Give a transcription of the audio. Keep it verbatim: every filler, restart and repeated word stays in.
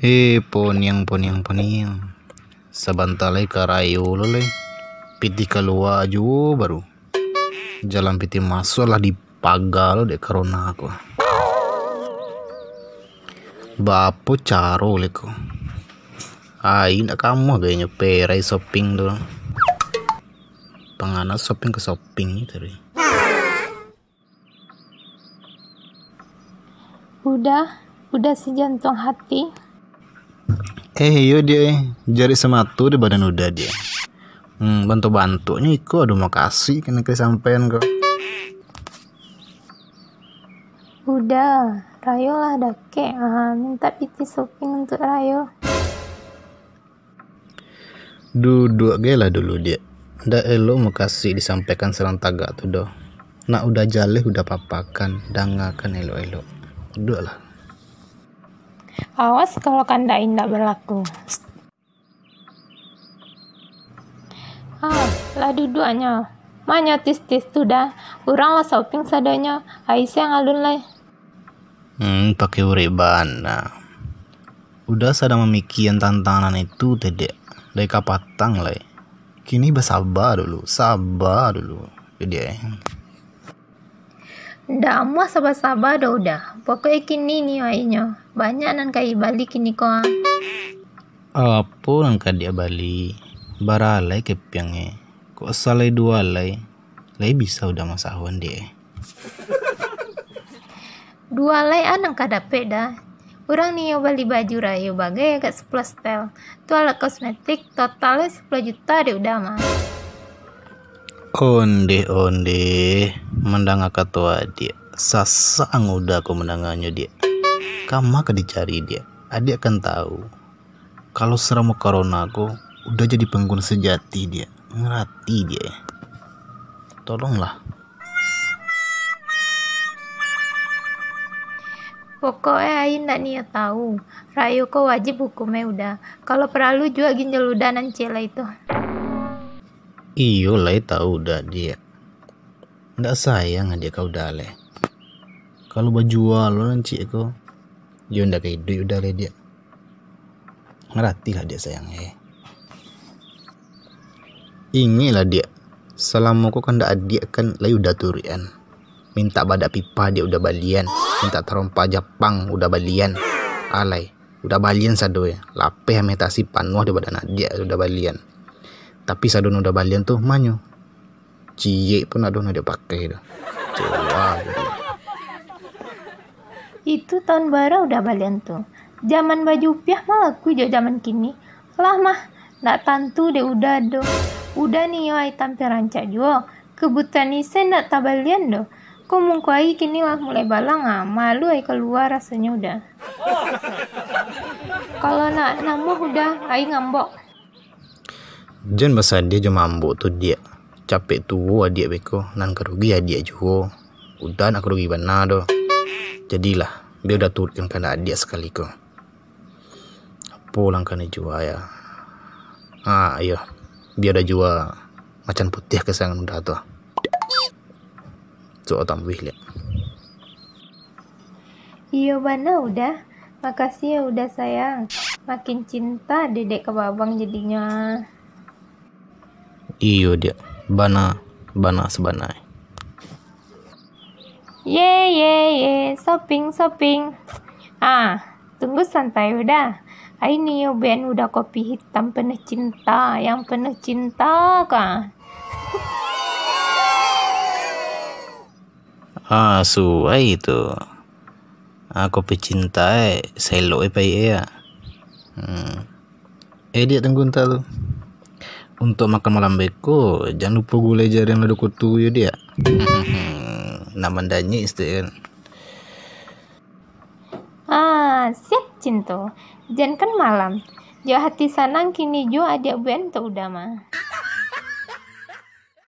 Eh, poniang, poniang, poniang. Sabanta lai ka rayo lo lai. Pitih kalua juo baru. Jalan pitih masuak lah dipaga lo dek corona ko. Baapo caro lai ko? Ai, indak kamuah gayanyo perai shopping tu. Pangana shopping ka shopping ni tadi. Uda, Uda si jantuang hati. Eh, iyo, Diak, eh. Jarik samato di badan Uda, Diak. Hmm, bantuak-bantuaknyo iko ado makasih kena ka disampaian ko. Uda, rayo lah dakek. Ah, mintak pitih shopping untuak rayo. Duduak gai lah dulu, Diak. Ndak elok mukasuik disampaikan surang tagak tu doh. Nak Uda jaleh Uda papakan, dangakan elok-elok. Duduaklah. Awas kalau kandak indak balaku. Ah, lah duduaknyo. Manyo tis-tis tu dah. Urang lah shopping sadonyo. Ai siang alun lai. Hmm, pakai urek bana. Uda sadang mamikian tantang nan itu tadi, Diak. Dari kapatang lai. Kini basaba dulu, saba dulu. Jadi, eh. Ndak amuah saba-saba doh Uda. Pokoknyo kini ni ainyo. Banyak nan ka bali kini ko ah. Apo nan ka Diak bali? Bara alai kepiang eh. Kok salai duo alai? Lai bisa Uda masahuan, Diak, eh. Duo alai a nan ka dapek dah. Urang nio bali baju rayo bagai agak sapuluah setel. Tu alat kosmetik totalnyo sapuluah juta dek Uda mah. Ondeh, ondeh, mandanga kato adiak. Sasak ang Uda ko mandanganyo, Diak. Kama ka dicari, Diak. Adiak kan tahu. Kalau saramo corona ko, Uda jadi pangguno sejati, Diak. Ngarati, Diak, eh. Tolonglah. Pokoknyo ai ndak nio tahu. Rayo ko wajib hukumnyo Uda. Kalau paralu juo ginjal Uda nan ciek lai tu. Iyo lai tahu Uda, Diak. Ndak sayang adiak ka Uda lai. Kalau bajua lo nan ciek ko, yo ndak ka iduik Uda lai, Diak. Ngaratilah, Diak, sayang, eh. Ingeklah, Diak, salamo ko kandak adiak kan lai Uda turuikan. Mintak badak pipa adiak Uda balian, mintak tarompa Japang Uda balian. Alai, Uda balian sado, eh. Lapeh ameh tasi panuah di badan adiak Uda balian. Tapi sado nan Uda balian tu manyo. Ciek pun ado nan dipakai tu. Coba gitu. Itu tahun bara Uda balian tu. Zaman baju upiah malaku jo zaman kini. Lah mah, ndak tantu dek Uda doh. Uda nio ai tampia rancak juo. Kabutuhan ise ndak tabalian doh. Ko muko ai kini lah mulai balang ah, malu ai kalua rasonyo Uda. Kalau nak namuah Uda, ai ngambok. Jan basadiah jo mambok tu, Diak. Capek tuo adiak beko, nan ka rugi adiak juo. Uda nak ka rugi bana doh. Jadilah, bia Uda turuikkan kandak adiak sakali ko. Apo lah kami jua, ya? Ah, iyo. Bia Uda jua macan putiah kasayangan Uda tu. Suok tambuih liak. Iyo bana Uda. Makasih ya Uda sayang. Makin cinta dedek ka abang jadinyo. Iyo, Diak. Bana, bana sabana. Ye, ye, ye. Shopping, shopping. Ah, tunggu santai Uda. Ai nio buek Uda kopi hitam penuh cinta, yang penuh cinta ka. Ah, suai tu. Ah, kopi cinta, eh, selok, eh, paik, eh, ya. Hmm. Eh, Diak, tunggu anta tu. Untuak makan malam beko, jan lupo gulai jariang lado kutu yo, Diak. Nak mandanyik situ kan. Ah, siap, Cinto. Jan kan malam. Jo hati sanang kini juo adiak buek Uda mah.